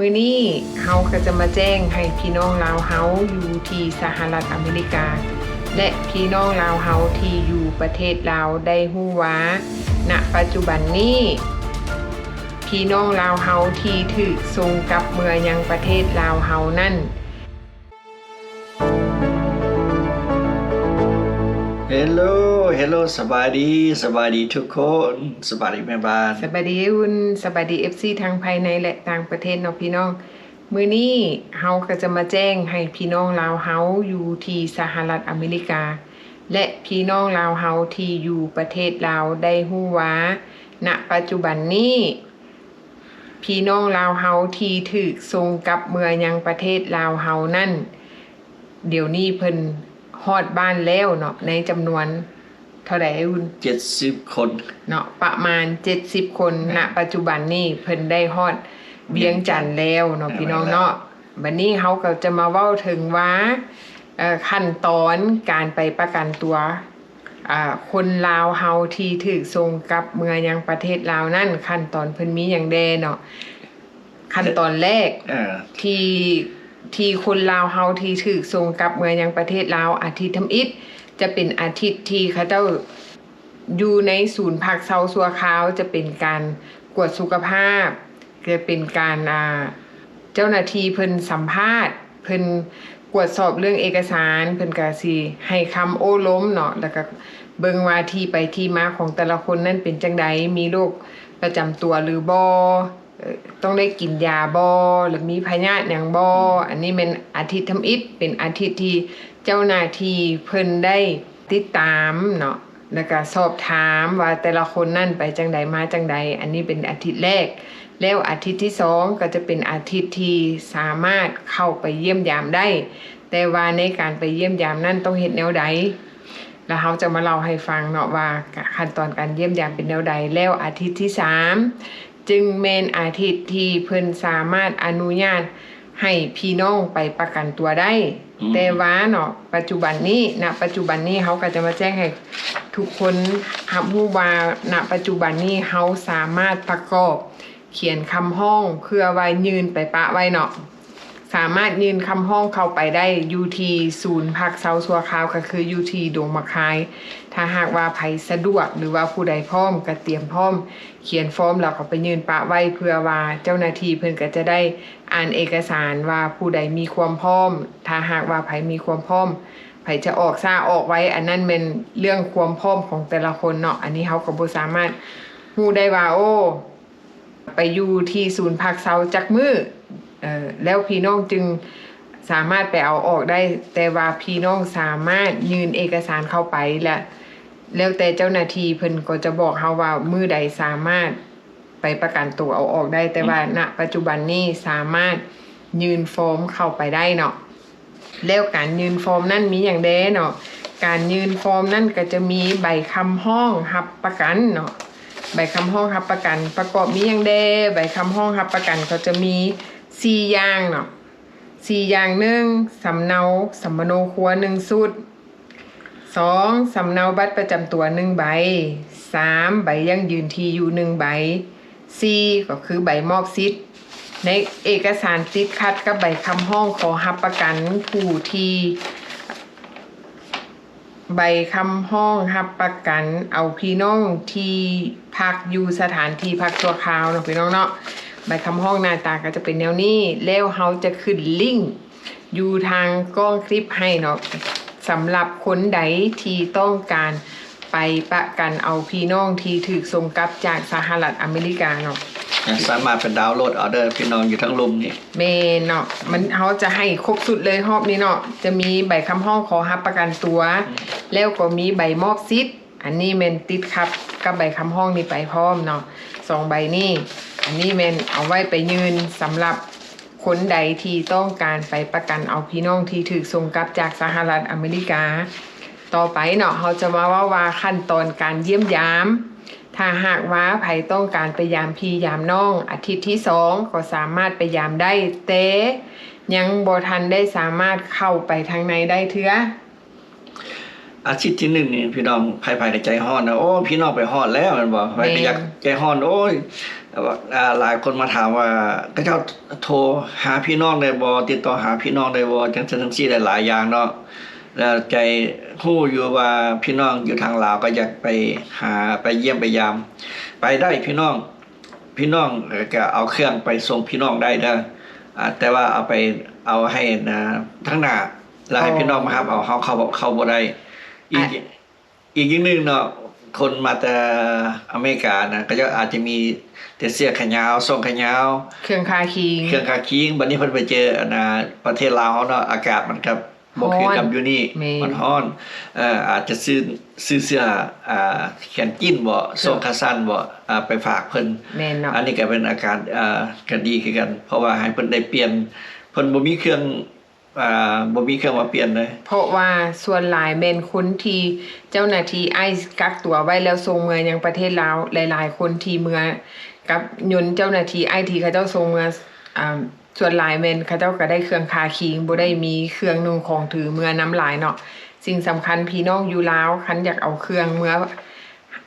ມື້ນີ້ເຮົາກໍຈະມາແຈ້ງໃຫ້ພີ່ນ້ອງລາວເຮົາຢູ່ທີ່ສະຫະລັດອາເມລິກາ ແລະ ພີ່ນ້ອງລາວເຮົາທີ່ຢູ່ປະເທດລາວໄດ້ຮູ້ວ່າ ນະປັດຈຸບັນນີ້ ພີ່ນ້ອງລາວເຮົາທີ່ຖືກສົ່ງກັບເມືອຍັງປະເທດລາວເຮົານັ້ນ Hello Hello ສະບາຍດີ ສະບາຍດີທຸກຄົນ ສະບາຍດີແມ່ບ້ານ ສະບາຍດີອ້າຍອຸ່ນ ສະບາຍດີເອັຟຊີທັງພາຍໃນ ແລະ ຕ່າງປະເທດເນາະພີ່ນ້ອງ. ມື້ນີ້ເຮົາກໍຈະມາແຈ້ງໃຫ້ພີ່ນ້ອງລາວເຮົາຢູ່ທີ່ສະຫະລັດອາເມລິກາ ແລະ ພີ່ນ້ອງລາວເຮົາທີ່ຢູ່ປະເທດລາວໄດ້ຮູ້ວ່າ ນະປັດຈຸບັນນີ້ ພີ່ນ້ອງລາວເຮົາທີ່ຖືກສົ່ງກັບເມືອຍັງປະເທດລາວເຮົານັ້ນ ດຽວນີ້ເພິ່ນຮອດບ້ານແລ້ວເນາະ ໃນຈຳນວນເທົ່າໃດອ້າຍອຸ່ນ? ເຈັດສິບຄົນເນາະ ປະມານເຈັດສິບຄົນ ນະປັດຈຸບັນນີ້ເພິ່ນໄດ້ຮອດວຽງຈັນແລ້ວເນາະ ພີ່ນ້ອງເນາະ. ບັດນີ້ເຮົາກໍຈະມາເວົ້າເຖິງວ່າ ເອີ ຂັ້ນຕອນການໄປປະກັນຕົວ ອາ ຄົນລາວເຮົາທີ່ຖືກສົ່ງກັບເມືອຍັງປະເທດລາວນັ້ນ ຂັ້ນຕອນເພິ່ນມີຫຍັງແດ່ເນາະ. ຂັ້ນຕອນແລກ ເອີ ທີ່ ທີ່ຄົນລາວເຮົາທີ່ຖືກສົ່ງກັບເມືອຍັງປະເທດລາວ ອາທິດທຳອິດ ຈະເປັນອາທິດທີ່ເຂົາເຈົ້າຢູ່ໃນສູນພັກເຊົາຊົ່ວຄາວ ຈະເປັນການກວດສຸຂະພາບ ຈະເປັນການ ອາ ເຈົ້າໜ້າທີ່ເພິ່ນສຳພາດ ເພິ່ນກວດສອບເລື່ອງເອກະສານ ເພິ່ນກະຊິໃຫ້ຄຳໂອ້ລົມເນາະ ແລ້ວກະເບິ່ງວ່າທີ່ໄປທີ່ມາຂອງແຕ່ລະຄົນນັ້ນເປັນຈັ່ງໃດ ມີໂລກປະຈຳຕົວຫຼືບໍ່ ເອີ ຕ້ອງໄດ້ກິນຢາບໍ່ ຫຼືມີພະຍາດຫຍັງບໍ່. ອັນນີ້ແມ່ນອາທິດທຳອິດ ເປັນອາທິດທີ່ເຈົ້າໜ້າທີ່ເພິ່ນໄດ້ຕິດຕາມເນາະ ແລ້ວກະສອບຖາມວ່າແຕ່ລະຄົນນັ້ນໄປຈັ່ງໃດມາຈັ່ງໃດ. ອັນນີ້ເປັນອາທິດແລກ ແລ້ວອາທິດທີສອງກໍຈະເປັນອາທິດທີ່ສາມາດເຂົ້າໄປຢ້ຽມຢາມໄດ້ ແຕ່ວ່າໃນການໄປຢ້ຽມຢາມນັ້ນຕ້ອງເຮັດແນວໃດ ແລ້ວເຮົາຈະມາເລົ່າໃຫ້ຟັງເນາະວ່າ ກະ ຂັ້ນຕອນການຢ້ຽມຢາມເປັນແນວໃດ. ແລ້ວອາທິດທີສາມ ຈຶ່ງແມ່ນອາທິດທີ່ເພິ່ນສາມາດອະນຸຍາດໃຫ້ພີ່ນ້ອງໄປປະກັນຕົວໄດ້. ອືມ ແຕ່ວ່າເນາະ ປັດຈຸບັນນີ້ ນະປັດຈຸບັນນີ້ເຮົາກໍຈະມາແຈ້ງໃຫ້ທຸກຄົນຮັບຮູ້ວ່າ ນະປັດຈຸບັນນີ້ເຮົາສາມາດປະກອບ ຂຽນຄຳຮ້ອງເພື່ອວ່າຍື່ນໄປປະໄວ້ເນາະ ສາມາດຍື່ນຄຳຮ້ອງເຂົ້າໄປໄດ້ຢູ່ທີ່ສູນພັກເຊົາຊົ່ວຄາວ ກໍຄືຢູ່ທີ່ດົງໝາກຄາຍ. ຖ້າຫາກວ່າໃຜສະດວກ ຫຼືວ່າຜູ້ໃດພ້ອມ ກໍຕຽມພ້ອມຂຽນຟອມ ແລ້ວກໍໄປຍື່ນປະໄວ້ ເພື່ອວ່າເຈົ້າໜ້າທີ່ເພິ່ນກໍຈະໄດ້ອ່ານເອກະສານວ່າຜູ້ໃດມີຄວາມພ້ອມ. ຖ້າຫາກວ່າໃຜມີຄວາມພ້ອມ ໃຜຈະອອກຊ້າອອກໄວ ອັນນັ້ນແມ່ນເລື່ອງຄວາມພ້ອມຂອງແຕ່ລະຄົນເນາະ. ອັນນີ້ເຮົາກໍບໍ່ສາມາດຮູ້ໄດ້ວ່າ ໂອ້ ໄປຢູ່ທີ່ສູນພັກເຊົາຈັກມື້ ເອີ ແລ້ວພີ່ນ້ອງຈຶ່ງສາມາດໄປເອົາອອກໄດ້ ແຕ່ວ່າພີ່ນ້ອງສາມາດຍື່ນເອກະສານເຂົ້າໄປ ແລະ ແລ້ວແຕ່ເຈົ້າໜ້າທີ່ເພິ່ນກໍຈະບອກເຮົາວ່າມື້ໃດສາມາດໄປປະກັນໂຕເອົາອອກໄດ້ ແຕ່ວ່າ ອືມ ນະປັດຈຸບັນນີ້ສາມາດຍື່ນຟອມເຂົ້າໄປໄດ້ເນາະ. ແລ້ວການຍື່ນຟອມນັ້ນມີຫຍັງແດ່ເນາະ? ການຍື່ນຟອມນັ້ນກໍຈະມີໃບຄຳຮ້ອງຮັບປະກັນເນາະ ໃບຄຳຮ້ອງຮັບປະກັນປະກອບມີຫຍັງແດ່? ໃບຄຳຮ້ອງຮັບປະກັນກໍຈະມີສີ່ຢ່າງເນາະ ສີ່ຢ່າງ ໜຶ່ງ ສຳເນົາສຳມະໂນຄົວໜຶ່ງຊຸດ, ສອງ ສຳເນົາບັດປະຈຳຕົວໜຶ່ງໃບ, ສາມ ໃບຢັ້ງຢືນທີ່ຢູ່ໜຶ່ງໃບ, ສີ່ ກໍຄືໃບມອບສິດ. ໃນເອກະສານຕິດຂັດກັບໃບຄຳຮ້ອງຂໍຮັບປະກັນຜູ້ທີ່ ໃບຄຳຮ້ອງຮັບປະກັນເອົາພີ່ນ້ອງທີ່ພັກຢູ່ສະຖານທີ່ພັກຊົ່ວຄາວເນາະ ພີ່ນ້ອງເນາະ. ໃບຄຳຮ້ອງໜ້າຕາກໍຈະເປັນແນວນີ້ ແລ້ວເຮົາຈະຂຶ້ນລິ້ງຢູ່ທາງກ້ອງຄລິບໃຫ້ເນາະ ສຳລັບຄົນໃດທີ່ຕ້ອງການ ໄປປະກັນເອົາພີ່ນ້ອງທີ່ຖືກສົ່ງກັບຈາກສະຫະລັດອາເມລິກາເນາະ ສາມາດໄປດາວໂຫຼດເອົາເດີພີ່ນ້ອງຢູ່ທາງລຸ່ມນີ້. ແມ່ນເນາະ ມັນ ເຮົາຈະໃຫ້ຄົບຊຸດເລີຍຮອບນີ້ເນາະ ຈະມີໃບຄຳຮ້ອງຂໍຮັບປະກັນຕົວ ອືມ ແລ້ວກໍມີໃບມອບສິດ ອັນນີ້ແມ່ນຕິດຂັດກັບໃບຄຳຮ້ອງນີ້ໄປພ້ອມເນາະ ສອງໃບນີ້. ອັນນີ້ແມ່ນເອົາໄວ້ໄປຍື່ນສຳລັບ ຄົນໃດທີ່ຕ້ອງການໄປປະກັນເອົາພີ່ນ້ອງທີ່ຖືກສົ່ງກັບຈາກສະຫະລັດອາເມລິກາ. ຕໍ່ໄປເນາະ ເຮົາຈະມາເວົ້າວ່າຂັ້ນຕອນການຢ້ຽມຢາມ. ຖ້າຫາກວ່າໃຜຕ້ອງການໄປຢາມພີ່ຢາມນ້ອງ ອາທິດທີສອງກໍສາມາດໄປຢາມໄດ້, ແຕ່ຍັງບໍ່ທັນໄດ້ສາມາດເຂົ້າໄປທາງໃນໄດ້ເທື່ອ. ອາທິດທີໜຶ່ງນີ້ພີ່ນ້ອງ ໃຜໆກໍໃຈຮ້ອນນະ ໂອ້ ພີ່ນ້ອງໄປຮອດແລ້ວແມ່ນບໍ່? ໃຜກໍຢາກໃຈຮ້ອນ ໂອ້ຍ ແຕ່ວ່າ ອ່າ ຫຼາຍຄົນມາຖາມວ່າ ເຂົາເຈົ້າໂທຫາພີ່ນ້ອງໄດ້ບໍ່? ຕິດຕໍ່ຫາພີ່ນ້ອງໄດ້ບໍ່? ຈັ່ງຊັ້ນຈັ່ງຊີ້ ຫຼາຍໆຢ່າງເນາະ. ແລ້ວໃຈຮູ້ຢູ່ວ່າພີ່ນ້ອງຢູ່ທາງລາວກໍຢາກໄປຫາ ໄປຢ້ຽມໄປຢາມ. ໄປໄດ້ພີ່ນ້ອງ, ພີ່ນ້ອງກໍເອົາເຄື່ອງໄປສົ່ງພີ່ນ້ອງໄດ້ເດີ. ອ່າ ແຕ່ວ່າເອົາໄປ ເອົາໃຫ້ ອ່າ ທາງໜ້າ ແລ້ວໃຫ້ ອໍ ພີ່ນ້ອງມາຮັບເອົາ. ເຮົາເຂົ້າ ເຂົ້າບໍ່ໄດ້. ອີກ ອ່ະ ອີກຢ່າງໜຶ່ງເນາະ, ຄົນມາແຕ່ອາເມລິການະ ເຂົາເຈົ້າອາດຈະມີແຕ່ເສື້ອຂາຍາວ, ໂສ້ງຂາຍາວ, ເຄື່ອງຄາຄີງ, ເຄື່ອງຄາຄີງ. ບັດນີ້ເພິ່ນໄປເຈີ ອັນນ່າ ປະເທດລາວເຮົາເນາະ, ອາກາດມັນກໍບໍ່ຄືກັບຢູ່ນີ້. ແມ່ນ. ມັນຮ້ອນ. ເອີ ອາດຈະຊື້ ຊື້ເສື້ອ ອ່າ ແຂນກີ້ນບໍ, ໂສ້ງຂາສັ້ນບໍ, ອ່າ ໄປຝາກເພິ່ນ. ແມ່ນເນາະ. ອັນນີ້ກໍເປັນອາກາດ ອ່າ ກໍດີຄືກັນ, ເພາະວ່າໃຫ້ເພິ່ນໄດ້ປ່ຽນ, ເພິ່ນບໍ່ມີເຄື່ອງ ອ່າ ບໍ່ມີເຄື່ອງມາປ່ຽນເລີຍ. ເພາະວ່າສ່ວນຫຼາຍແມ່ນຄົນທີ່ເຈົ້າໜ້າທີ່ໄອສ໌ກັກຕົວໄວ້ແລ້ວສົ່ງເມືອຍັງປະເທດລາວ, ຫຼາຍໆຄົນທີ່ເມືອກັບຍົນເຈົ້າໜ້າທີ່ໄອສ໌ທີ່ເຂົາເຈົ້າສົ່ງເມືອ, ອ່າ ສ່ວນຫຼາຍແມ່ນເຂົາເຈົ້າກໍໄດ້ເຄື່ອງຄາຄີງ, ບໍ່ໄດ້ມີເຄື່ອງນຸ່ງຂອງຖືເມືອນຳຫຼາຍເນາະ. ສິ່ງສຳຄັນ ພີ່ນ້ອງຢູ່ລາວ ຄັນຢາກເອົາເຄື່ອງເມືອ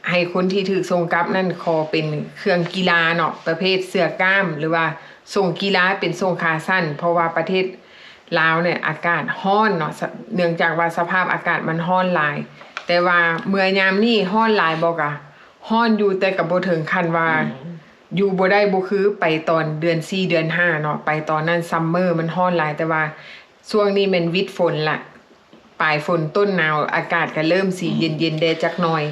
ໃຫ້ຄົນທີ່ຖືກສົ່ງກັບນັ້ນ ຂໍເປັນເຄື່ອງກິລາເນາະ, ປະເພດເສື້ອກ້າມ ຫຼືວ່າໂສ້ງກິລາ ເປັນໂສ້ງຂາສັ້ນ, ເພາະວ່າປະເທດລາວນີ້ອາກາດຮ້ອນເນາະ, ສະ ເນື່ອງຈາກວ່າສະພາບອາກາດມັນຮ້ອນຫຼາຍ. ແຕ່ວ່າເມື່ອຍາມນີ້ຮ້ອນຫຼາຍບໍ່? ກະຮ້ອນຢູ່, ແຕ່ກະບໍ່ເຖິງຂັ້ນວ່າ ອືມ ຢູ່ບໍ່ໄດ້, ບໍ່ຄືໄປຕອນເດືອນສີ່ ເດືອນຫ້າເນາະ, ໄປຕອນນັ້ນຊັມເມີ ມັນຮ້ອນຫຼາຍ. ແຕ່ວ່າຊ່ວງນີ້ແມ່ນວິດຝົນລະ, ປາຍຝົນຕົ້ນໜາວ, ອາກາດກະເລີ່ມຊິ ອືມ ເຢັນໆແດ່ຈັກໜ້ອຍ.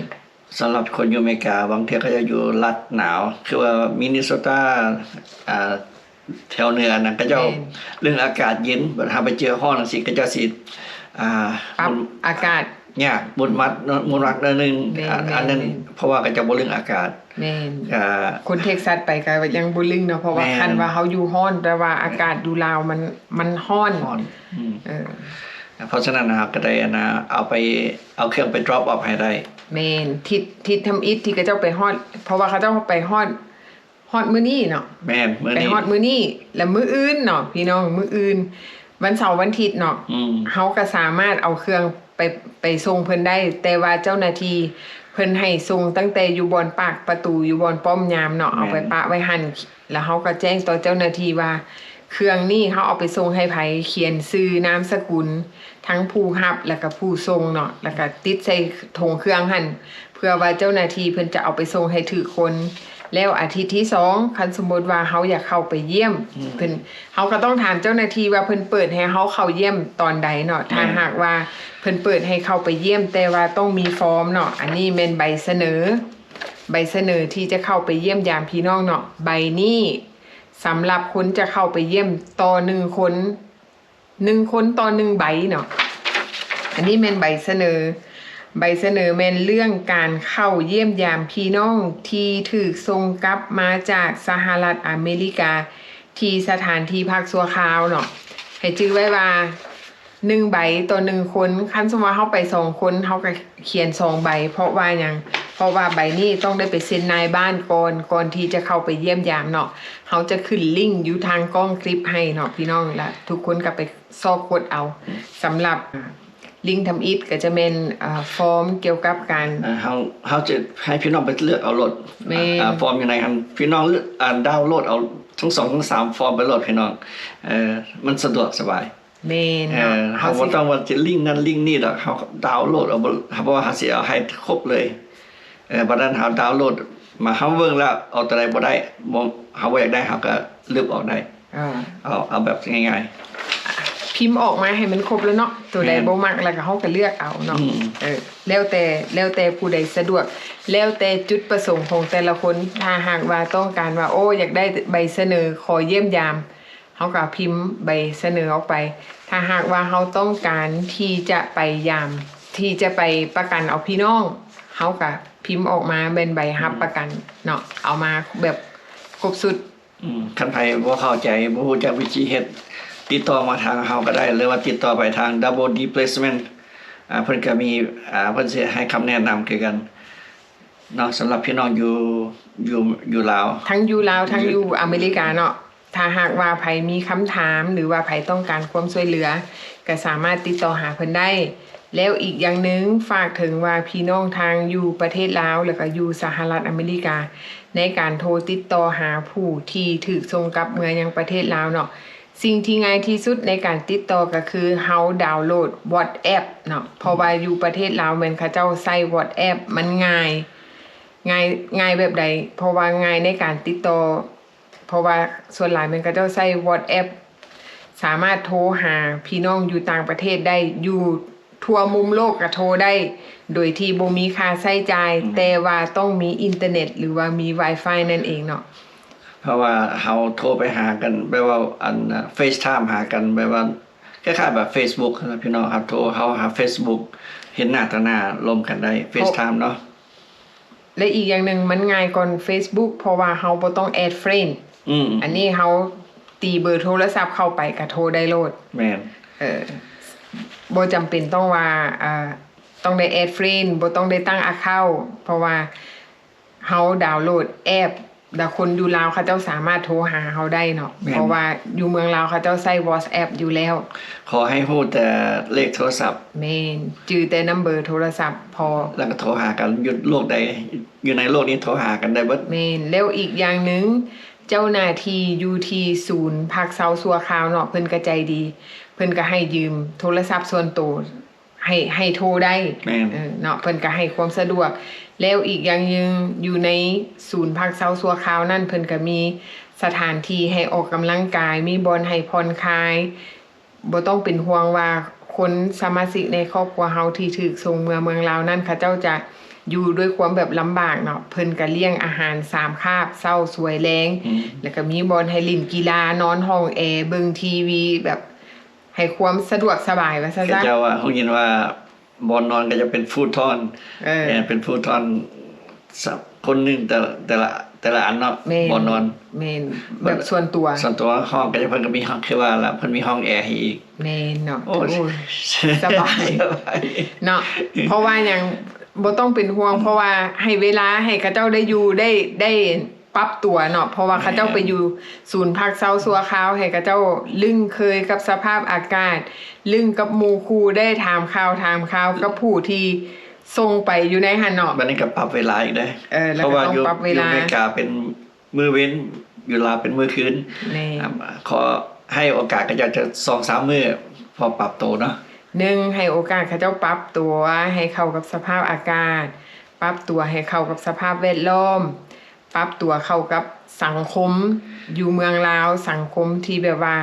ສຳລັບຄົນຢູ່ອາເມລິກາ ບາງເທື່ອເຂົາເຈົ້າຢູ່ລັດໜາວ ຄືວ່າມິນນິໂຊຕາ ອ່າ ແຖວເໜືອນັ້ນ ເຂົາເຈົ້າ ແມ່ນ ເລື່ອງອາກາດເຢັນ, ບັດເຮົາໄປເຈີຮ້ອນຈັ່ງຊີ້ ເຂົາເຈົ້າຊິ ອ່າ ປັບອາກາດຍາກ, ໝຸດໝັດເນາະ, ໝຸດໝັດໜ້ອຍໜຶ່ງ. ແມ່ນ ອ່າ ແມ່ນ ອັນນັ້ນ ແມ່ນ ເພາະວ່າເຂົາເຈົ້າບໍ່ເລື່ອງອາກາດ. ແມ່ນ. ອ່າ ຄົນເທັກຊັດໄປກໍຍັງບໍ່ລຶ້ງເນາະ, ເພາະວ່າ ແມ່ນ ຄັນວ່າເຮົາຢູ່ຮ້ອນ ແຕ່ວ່າອາກາດຢູ່ລາວມັນ ມັນຮ້ອນ. ຮ້ອນ. ອືມ. ເອີ. ເພາະສະນັ້ນ ເຮົາກໍໄດ້ ອັນນ່າ ເອົາໄປ ເອົາເຄື່ອງໄປ drop off ໃຫ້ໄດ້. ແມ່ນ. ທິດ ທິດທຳອິດທີ່ເຂົາເຈົ້າໄປຮອດ, ເພາະວ່າເຂົາເຈົ້າໄປຮອດ ຮອດມື້ນີ້ເນາະ. ແມ່ນ, ມື້ນີ້ ໄປຮອດມື້ນີ້ ແລະ ມື້ອື່ນເນາະ ພີ່ນ້ອງ, ມື້ອື່ນ ວັນເສົາ ວັນທິດເນາະ. ອືມ. ເຮົາກໍສາມາດເອົາເຄື່ອງໄປ ໄປສົ່ງເພິ່ນໄດ້, ແຕ່ວ່າເຈົ້າໜ້າທີ່ເພິ່ນໃຫ້ສົ່ງຕັ້ງແຕ່ຢູ່ບ່ອນປາກປະຕູ, ຢູ່ບ່ອນປ້ອມຍາມເນາະ. ແມ່ນ. ເອົາໄປປະໄວ້ຫັ້ນ, ແລ້ວເຮົາກໍແຈ້ງຕໍ່ເຈົ້າໜ້າທີ່ວ່າ ເຄື່ອງນີ້ເຮົາເອົາໄປສົ່ງໃຫ້ໃຜ, ຂຽນຊື່ນາມສະກຸນ ທັງຜູ້ຮັບ ແລ້ວກໍຜູ້ສົ່ງເນາະ, ແລ້ວກໍຕິດໃສ່ຖົງເຄື່ອງຫັ້ນ ເພື່ອວ່າເຈົ້າໜ້າທີ່ເພິ່ນຈະເອົາໄປສົ່ງໃຫ້ຖືກຄົນ. ແລ້ວອາທິດທີສອງ ຄັນສົມມຸດວ່າເຮົາຢາກເຂົ້າໄປຢ້ຽມ ອືມ ເພິ່ນ, ເຮົາກໍຕ້ອງຖາມເຈົ້າໜ້າທີ່ວ່າເພິ່ນເປີດໃຫ້ເຮົາເຂົ້າຢ້ຽມຕອນໃດເນາະ. ແມ່ນ. ຖ້າຫາກວ່າເພິ່ນເປີດໃຫ້ເຂົ້າໄປຢ້ຽມ ແຕ່ວ່າຕ້ອງມີຟອມເນາະ. ອັນນີ້ແມ່ນໃບສະເໜີ, ໃບສະເໜີທີ່ຈະເຂົ້າໄປຢ້ຽມຢາມພີ່ນ້ອງເນາະ. ໃບນີ້ສຳລັບຄົນຈະເຂົ້າໄປຢ້ຽມຕໍ່ໜຶ່ງຄົນ, ໜຶ່ງຄົນຕໍ່ໜຶ່ງໃບເນາະ. ອັນນີ້ແມ່ນໃບສະເໜີ, ໃບສະເໜີແມ່ນເລື່ອງການເຂົ້າຢ້ຽມຢາມພີ່ນ້ອງທີ່ຖືກສົ່ງກັບມາຈາກສະຫະລັດອາເມລິກາ ທີ່ສະຖານທີ່ພັກຊົ່ວຄາວເນາະ. ໃຫ້ຈື່ໄວ້ວ່າ ໜຶ່ງໃບຕໍ່ໜຶ່ງຄົນ, ຄັນສົມມຸດວ່າເຮົາໄປສອງຄົນ ເຮົາກໍຂຽນສອງໃບ. ເພາະວ່າຫຍັງ? ເພາະວ່າໃບນີ້ຕ້ອງໄດ້ໄປເຊັນນາຍບ້ານກ່ອນ, ກ່ອນທີ່ຈະເຂົ້າໄປຢ້ຽມຢາມເນາະ. ເຮົາຈະຂຶ້ນລິ້ງຢູ່ທາງກ້ອງຄລິບໃຫ້ເນາະ ພີ່ນ້ອງ, ລະທຸກຄົນກໍໄປຊອກກົດເອົາ. ສຳລັບລິ້ງທຳອິດກໍຈະແມ່ນ ເອີ ຟອມກ່ຽວກັບການ ເອີ ເຮົາ ເຮົາຈະໃຫ້ພີ່ນ້ອງໄປເລືອກເອົາໂລດ. ແມ່ນ. ອາ ຟອມຢູ່ໃນຫັ້ນ ພີ່ນ້ອງເລືອກ ອາ ດາວໂຫຼດເອົາທັງສອງທັງສາມຟອມໄປໂລດ ພີ່ນ້ອງ. ເອີ ມັນສະດວກສະບາຍ. ແມ່ນ ເອີ ເນາະ ເຮົາ ເຮົາ ເຮົາ ບໍ່ຕ້ອງວ່າຈະລິ້ງນັ້ນລິ້ງນີ້ດອກ, ເຮົາດາວໂຫຼດເອົາ ເພາະວ່າເຮົາຊິເອົາໃຫ້ຄົບເລີຍ. ເອີ ບັດນັ້ນເຮົາດາວໂຫຼດມາ ເຮົາເບິ່ງແລ້ວ ເອົາຕົວໃດບໍ່ໄດ້ ບໍ່ ເຮົາບໍ່ຢາກໄດ້ ເຮົາກໍລຶບອອກໄດ້. ເອີ ເອົາ ເອົາແບບງ່າຍໆ ພິມອອກມາໃຫ້ມັນຄົບແລ້ວເນາະ, ຕົວໃດ ແມ່ນ ບໍ່ມັກ ແລ້ວກໍເຮົາກໍເລືອກເອົາເນາະ. ອືມ ເອີ ແລ້ວແຕ່ ແລ້ວແຕ່ຜູ້ໃດສະດວກ, ແລ້ວແຕ່ຈຸດປະສົງຂອງແຕ່ລະຄົນ. ຖ້າຫາກວ່າຕ້ອງການວ່າ ໂອ້ ຢາກໄດ້ໃບສະເໜີຂໍຢ້ຽມຢາມ ເຮົາກໍພິມໃບສະເໜີອອກໄປ. ຖ້າຫາກວ່າເຮົາຕ້ອງການທີ່ຈະໄປຢາມ ທີ່ຈະໄປປະກັນເອົາພີ່ນ້ອງ, ເຮົາກໍພິມອອກມາແມ່ນໃບຮັບປະກັນເນາະ, ເອົາມາແບບຄົບຊຸດ. ອືມ ຄັນໃຜບໍ່ເຂົ້າໃຈ ບໍ່ຮູ້ຈັກວິທີເຮັດ ຕິດຕໍ່ມາທາງເຮົາກໍໄດ້ ຫຼືວ່າຕິດຕໍ່ໄປທາງ Double D Placement. ອາ ເພິ່ນກໍມີ ອາ ເພິ່ນຊິໃຫ້ຄຳແນະນຳຄືກັນເນາະ ສຳລັບພີ່ນ້ອງຢູ່ ຢູ່ ຢູ່ລາວ ທັງຢູ່ລາວ ທັງຢູ່ອາເມລິກາເນາະ. ຖ້າຫາກວ່າໃຜມີຄຳຖາມ ຫຼືວ່າໃຜຕ້ອງການຄວາມຊ່ວຍເຫຼືອ ກໍສາມາດຕິດຕໍ່ຫາເພິ່ນໄດ້. ແລ້ວອີກຢ່າງໜຶ່ງ ຝາກເຖິງວ່າພີ່ນ້ອງທາງຢູ່ປະເທດລາວ ແລ້ວກໍຢູ່ສະຫະລັດອາເມລິກາ ໃນການໂທຕິດຕໍ່ຫາຜູ້ທີ່ຖືກສົ່ງກັບເມືອຍັງປະເທດລາວເນາະ. ສິ່ງທີ່ງ່າຍທີ່ສຸດໃນການຕິດຕໍ່ກໍຄືເຮົາດາວໂຫຼດ WhatsApp ເນາະ, ເພາະວ່າຢູ່ປະເທດລາວແມ່ນເຂົາເຈົ້າໃຊ້ WhatsApp ມັນງ່າຍ. ງ່າຍ, ງ່າຍແບບໃດ? ເພາະວ່າງ່າຍໃນການຕິດຕໍ່ ເພາະວ່າສ່ວນຫຼາຍແມ່ນເຂົາເຈົ້າໃຊ້ WhatsApp ສາມາດໂທຫາພີ່ນ້ອງຢູ່ຕ່າງປະເທດໄດ້, ຢູ່ທົ່ວມຸມໂລກກໍໂທໄດ້ ໂດຍທີ່ບໍ່ມີຄ່າໃຊ້ຈ່າຍ, ອືມ ແຕ່ວ່າຕ້ອງມີອິນເຕີເນັດ ຫຼືວ່າມີ Wi-Fi ນັ້ນເອງເນາະ. ເພາະວ່າເຮົາໂທໄປຫາກັນ ແບບວ່າ ອັນ FaceTime ຫາກັນ ແບບວ່າຄ້າຍໆແບບ Facebook ຫັ້ນນະ ພີ່ນ້ອງ. ເຮົາໂທ ເຮົາຫາ Facebook ເຫັນໜ້າຕໍ່ໜ້າລົມກັນໄດ້ FaceTime ເນາະ. ແລະ ອີກຢ່າງໜຶ່ງມັນງ່າຍກ່ອນ Facebook ເພາະວ່າເຮົາບໍ່ຕ້ອງ add friend. ອືມ ອັນນີ້ເຮົາຕີເບີໂທລະສັບເຂົ້າໄປກໍໂທໄດ້ໂລດ. ແມ່ນ. ເອີ ບໍ່ຈຳເປັນຕ້ອງວ່າ ອ່າ ຕ້ອງໄດ້ add friend ບໍ່ຕ້ອງໄດ້ຕັ້ງ account ເພາະວ່າເຮົາດາວໂຫຼດແອັບ ແລ້ວຄົນຢູ່ລາວເຂົາເຈົ້າສາມາດໂທຫາເຮົາໄດ້ເນາະ. ແມ່ນ. ເພາະວ່າຢູ່ເມືອງລາວເຂົາເຈົ້າໃຊ້ WhatsApp ຢູ່ແລ້ວ. ຂໍໃຫ້ຮູ້ແຕ່ເລກໂທລະສັບ. ແມ່ນ. ຈື່ແຕ່ນຳເບີໂທລະສັບພໍ. ແລ້ວກໍໂທຫາກັນ ຢູ່ໂລກໃດ ຢູ່ໃນໂລກນີ້ໂທຫາກັນໄດ້ເບິດ. ແມ່ນ. ແລ້ວອີກຢ່າງໜຶ່ງ ເຈົ້າໜ້າທີ່ຢູ່ທີ່ສູນພັກເຊົາຊົ່ວຄາວເນາະ ເພິ່ນກໍໃຈດີ ເພິ່ນກໍໃຫ້ຢືມໂທລະສັບສ່ວນໂຕ ໃຫ້ ໃຫ້ໂທໄດ້. ແມ່ນ. ເອີ ເນາະ ເພິ່ນກໍໃຫ້ຄວາມສະດວກ. ແລ້ວອີກຢ່າງໜຶ່ງ ຢູ່ໃນສູນພັກເຊົາຊົ່ວຄາວນັ້ນ ເພິ່ນກໍມີສະຖານທີ່ໃຫ້ອອກກຳລັງກາຍ, ມີບ່ອນໃຫ້ຜ່ອນຄາຍ. ບໍ່ຕ້ອງເປັນຫ່ວງວ່າຄົນສະມາຊິກໃນຄອບຄົວເຮົາທີ່ຖືກສົ່ງເມືອເມືອງລາວນັ້ນ ເຂົາເຈົ້າຈະຢູ່ດ້ວຍຄວາມແບບລຳບາກເນາະ. ເພິ່ນກໍລ້ຽງອາຫານສາມຄາບ ເຊົ້າ ສວຍ ແລງ. ອືມ. ແລ້ວກໍມີບ່ອນໃຫ້ຫຼິ້ນກິລາ, ນອນຫ້ອງແອ, ເບິ່ງທີວີ ແບບ ໃຫ້ຄວາມສະດວກສະບາຍວ່າຊັ້ນຊະ. ເຂົາເຈົ້າວ່າ ຮູ້ຍິນວ່າບ່ອນນອນກໍຈະເປັນຟູດທອນ. ເອີ ແມ່ນ ເປັນຟູດທອນ ສະ ຄົນໜຶ່ງແຕ່ ແຕ່ລະ ແຕ່ລະອັນເນາະ. ແມ່ນ ບ່ອນນອນ. ແມ່ນ ແບບສ່ວນຕົວ ສ່ວນຕົວ. ຫ້ອງກໍຈະ ເພິ່ນກໍມີຫ້ອງ ຄືວ່າລະ ເພິ່ນມີຫ້ອງແອໃຫ້ອີກ. ແມ່ນເນາະ. ໂອ້ຍ ໂອ້ຍ ສະບາຍ ສະບາຍເນາະ. ເພາະວ່າຫຍັງ? ບໍ່ຕ້ອງເປັນຫ່ວງ ເພາະວ່າໃຫ້ເວລາໃຫ້ເຂົາເຈົ້າໄດ້ຢູ່ ໄດ້ ໄດ້ ປັບຕົວເນາະ ເພາະວ່າເຂົາເຈົ້າ ແມ່ນ ໄປຢູ່ສູນພັກເຊົາຊົ່ວຄາວ ໃຫ້ເຂົາເຈົ້າລຶ້ງເຄີຍກັບສະພາບອາກາດ, ລຶ້ງກັບໝູ່ຄູ່, ໄດ້ຖາມຂ່າວຖາມຄາວກັບຜູ້ທີ່ສົ່ງໄປຢູ່ໃນຫັ້ນເນາະ. ບັດນີ້ກໍປັບເວລາອີກເດ້. ເອີ ແລ້ວກໍຕ້ອງປັບເວລາ. ເພາະວ່າຢູ່ ຢູ່ອາເມລິກາເປັນມື້ເວັນ, ຢູ່ລາວເປັນມື້ຄືນ. ແມ່ນ. ອ່າ ຂໍໃຫ້ໂອກາດເຂົາເຈົ້າຈັກສອງສາມມື້ ພໍປັບໂຕເນາະ. ໜຶ່ງ ໃຫ້ໂອກາດເຂົາເຈົ້າປັບຕົວໃຫ້ເຂົ້າກັບສະພາບອາກາດ, ປັບຕົວໃຫ້ເຂົ້າກັບສະພາບແວດລ້ອມ, ປັບຕົວເຂົ້າກັບສັງຄົມຢູ່ເມືອງລາວ, ສັງຄົມທີ່ແບບວ່າ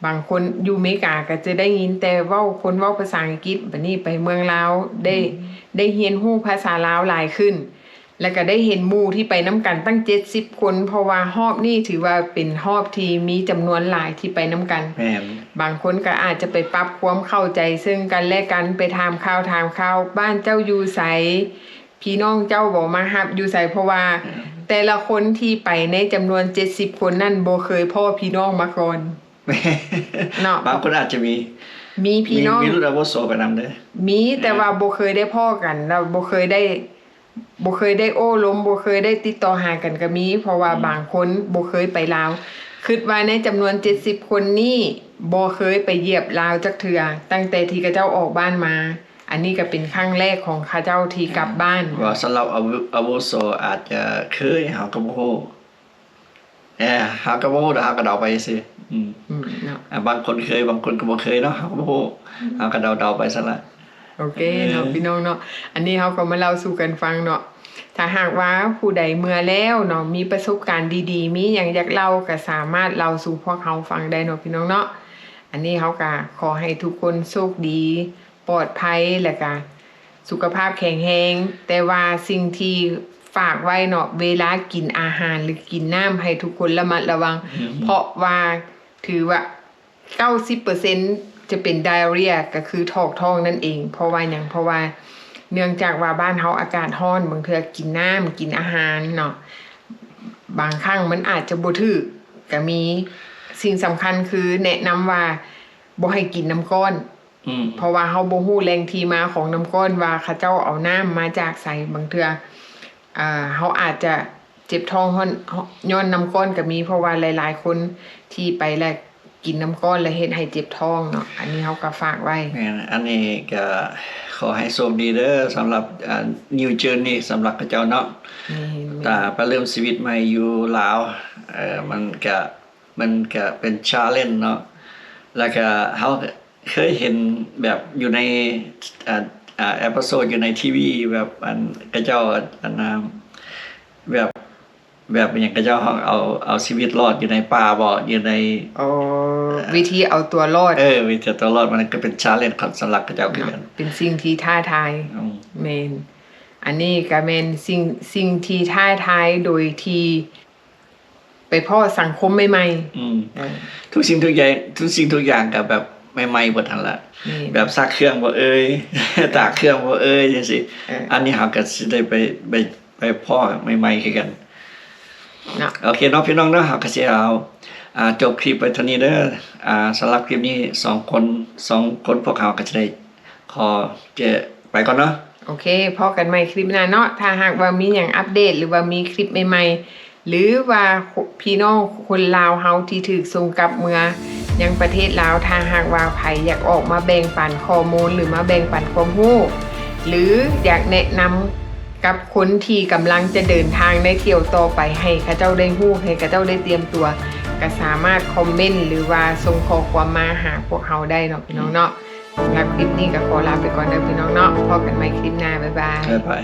ບາງຄົນຢູ່ເມກາກໍຈະໄດ້ຍິນແຕ່ເວົ້າ ຄົນເວົ້າພາສາອັງກິດ, ບັດນີ້ໄປເມືອງລາວໄດ້ ອືມ ໄດ້ຮຽນຮູ້ພາສາລາວຫຼາຍຂຶ້ນ ແລ້ວກໍໄດ້ເຫັນໝູ່ທີ່ໄປນຳກັນຕັ້ງເຈັດສິບຄົນ, ເພາະວ່າຮອບນີ້ຖືວ່າເປັນຮອບທີ່ມີຈຳນວນຫຼາຍທີ່ໄປນຳກັນ. ແມ່ນ. ບາງຄົນກໍອາດຈະໄປປັບຄວາມເຂົ້າໃຈເຊິ່ງກັນແລະກັນ, ໄປຖາມຂ່າວຖາມຂ່າວ ບ້ານເຈົ້າຢູ່ໃສ? ພີ່ນ້ອງເຈົ້າບໍ່ມາຮັບຢູ່ໃສ? ເພາະວ່າ ແມ່ນ ແຕ່ລະຄົນທີ່ໄປໃນຈຳນວນເຈັດສິບຄົນນັ້ນ ບໍ່ເຄີຍພໍ້ພີ່ນ້ອງມາກ່ອນ ເນາະ. ບາງຄົນອາດຈະມີ ມີພີ່ນ້ອງ ມີ ມີລຸ້ນອາວຸໂສໄປນຳເດ້. ມີ ແຕ່ວ່າ ແມ່ນ ບໍ່ເຄີຍໄດ້ພໍ້ກັນ ແລ້ວບໍ່ເຄີຍໄດ້ ບໍ່ເຄີຍໄດ້ໂອ້ລົມ ບໍ່ເຄີຍໄດ້ຕິດຕໍ່ຫາກັນກໍມີ ເພາະວ່າ ອືມ ບາງຄົນບໍ່ເຄີຍໄປລາວ. ຄິດວ່າໃນຈຳນວນເຈັດສິບຄົນນີ້ ບໍ່ເຄີຍໄປຢຽບລາວຈັກເທື່ອ ຕັ້ງແຕ່ທີ່ເຂົາເຈົ້າອອກບ້ານມາ. ອັນນີ້ກໍເປັນຄັ້ງແລກຂອງເຂົາເຈົ້າທີ່ກັບບ້ານ. ເອີ ວ່າສຳລັບອາວຸ ອາວຸໂສອາດຈະເຄີຍ ເຮົາກໍບໍ່ຮູ້. ເອີ ເຮົາກໍບໍ່ຮູ້ດອກ ເຮົາກໍເດົາໄປຊື່ໆ. ອືມ ອືມ ເນາະ. ອ່າ ບາງຄົນເຄີຍ ບາງຄົນກໍບໍ່ເຄີຍເນາະ ເຮົາກໍບໍ່ຮູ້. ອືມ ເຮົາກໍເດົາໆໄປຊັ້ນລະ. ໂອເຄເນາະ ເອີ ພີ່ນ້ອງເນາະ, ອັນນີ້ເຮົາກໍມາເລົ່າສູ່ກັນຟັງເນາະ. ຖ້າຫາກວ່າຜູ້ໃດເມືອແລ້ວເນາະ ມີປະສົບການດີໆ ມີຫຍັງຢາກເລົ່າ ກໍສາມາດເລົ່າສູ່ພວກເຮົາຟັງໄດ້ເນາະ ພີ່ນ້ອງເນາະ. ອັນນີ້ເຮົາກໍຂໍໃຫ້ທຸກຄົນໂຊກດີ ປອດໄພ ແລ້ວກະສຸຂະພາບແຂງແຮງ. ແຕ່ວ່າສິ່ງທີ່ຝາກໄວ້ເນາະ ເວລາກິນອາຫານ ຫຼື ກິນນ້ຳ ໃຫ້ທຸກຄົນລະມັດລະວັງ. ອືມ ເພາະວ່າຖືວ່າເກົ້າສິບເປີເຊັນຈະເປັນ diarrhea ກໍຄືຖອກທ້ອງນັ້ນເອງ. ເພາະວ່າຫຍັງ? ເພາະວ່າເນື່ອງຈາກວ່າບ້ານເຮົາອາກາດຮ້ອນ, ບາງເທື່ອກິນນ້ຳ ກິນອາຫານເນາະ ບາງຄັ້ງມັນອາດຈະບໍ່ຖືກກໍມີ. ສິ່ງສຳຄັນຄືແນະນຳວ່າບໍ່ໃຫ້ກິນນ້ຳກ້ອນ. ອືມ ເພາະວ່າເຮົາບໍ່ຮູ້ແຫຼ່ງທີ່ມາຂອງນ້ຳກ້ອນ ວ່າເຂົາເຈົ້າເອົານ້ຳມາຈາກໃສ. ບາງເທື່ອ ອ່າ ເຮົາອາດຈະເຈັບທ້ອງຍ້ອນ ຍ້ອນນ້ຳກ້ອນກໍມີ, ເພາະວ່າຫຼາຍໆຄົນທີ່ໄປແລ້ວກິນນ້ຳກ້ອນແລ້ວເຮັດໃຫ້ເຈັບທ້ອງເນາະ. ອັນນີ້ເຮົາກໍຝາກໄວ້. ແມ່ນ, ອັນນີ້ກໍຂໍໃຫ້ໂຊກດີເດີ ສຳລັບ ອ່າ new journey ສຳລັບເຂົາເຈົ້າເນາະ. ແມ່ນ. ຕາໄປເລີ່ມຊີວິດໃໝ່ຢູ່ລາວ ເອີ ມັນກະ ມັນກະເປັນ challenge ເນາະ ແລ້ວກະເຮົາເຄີຍເຫັນແບບຢູ່ໃນ ອາ ອາ ເອພິໂຊດຢູ່ໃນທີວີ ແບບອັນ ເຂົາເຈົ້າ ອັນ ອັນ ອາ ແບບ ແບບຫຍັງ ເຂົາເຈົ້າເອົາ ເອົາຊີວິດລອດຢູ່ໃນປ່າບໍ ຢູ່ໃນ ອໍ ເອີ ວິທີເອົາຕົວລອດ ເອີ ວິທີເອົາຕົວລອດ ມັນກະເປັນ challenge ສຳລັບເຂົາເຈົ້າຄືກັນ ເປັນສິ່ງທີ່ທ້າທາຍ ອືມ ແມ່ນ ອັນນີ້ກະແມ່ນສິ່ງ ສິ່ງທີ່ທ້າທາຍໂດຍທີ່ໄປພໍ້ສັງຄົມໃໝ່ໆ ອືມ ເອີ ທຸກສິ່ງທຸກຢ່າງ ທຸກສິ່ງທຸກຢ່າງກະແບບໃໝ່ໆເບິດຫັ້ນລະ ແມ່ນ ແບບຊັກເຄື່ອງບໍ່ເອີຍ ຕາກເຄື່ອງບໍ່ເອີຍ ຈັ່ງຊີ້ ເອີ ອັນນີ້ເຮົາກະຊິໄດ້ໄປ ໄປ ໄປພໍ້ໃໝ່ໆຄືກັນເນາະ ໂອເຄເນາະ ພີ່ນ້ອງເນາະ ເຮົາກະຊິເອົາ ອາ ຈົບຄລິບໄວ້ເທົ່ານີ້ເດີ ອາ ສຳລັບຄລິບນີ້ ສອງຄົນ ສອງຄົນພວກເຮົາກະຊິໄດ້ຂໍ ຈະໄປກ່ອນເນາະ ໂອເຄ ພໍ້ກັນໃໝ່ຄລິບໜ້າເນາະ ຖ້າຫາກວ່າມີຫຍັງອັບເດດ ຫຼືວ່າມີຄລິບໃໝ່ໆ ຫຼືວ່າພີ່ນ້ອງຄົນລາວເຮົາທີ່ຖືກສົ່ງກັບເມືອຍັງປະເທດລາວ ຖ້າຫາກວ່າໃຜຢາກອອກມາແບ່ງປັນຂໍ້ມູນ ຫຼືມາແບ່ງປັນຄວາມຮູ້ ຫຼືຢາກແນະນຳກັບຄົນທີ່ກຳລັງຈະເດີນທາງໃນທ່ຽວຕໍ່ໄປ ໃຫ້ເຂົາເຈົ້າໄດ້ຮູ້ ໃຫ້ເຂົາເຈົ້າໄດ້ຕຽມຕົວ ກະສາມາດຄອມເມັນ ຫຼືວ່າສົ່ງຂໍ້ຄວາມມາຫາພວກເຮົາໄດ້ເນາະ ພີ່ນ້ອງເນາະ ສຳລັບຄລິບນີ້ກະຂໍລາໄປກ່ອນເດີ ພີ່ນ້ອງເນາະ ພໍ້ກັນໃໝ່ຄລິບໜ້າ ບາຍບາຍ ບາຍບາຍ.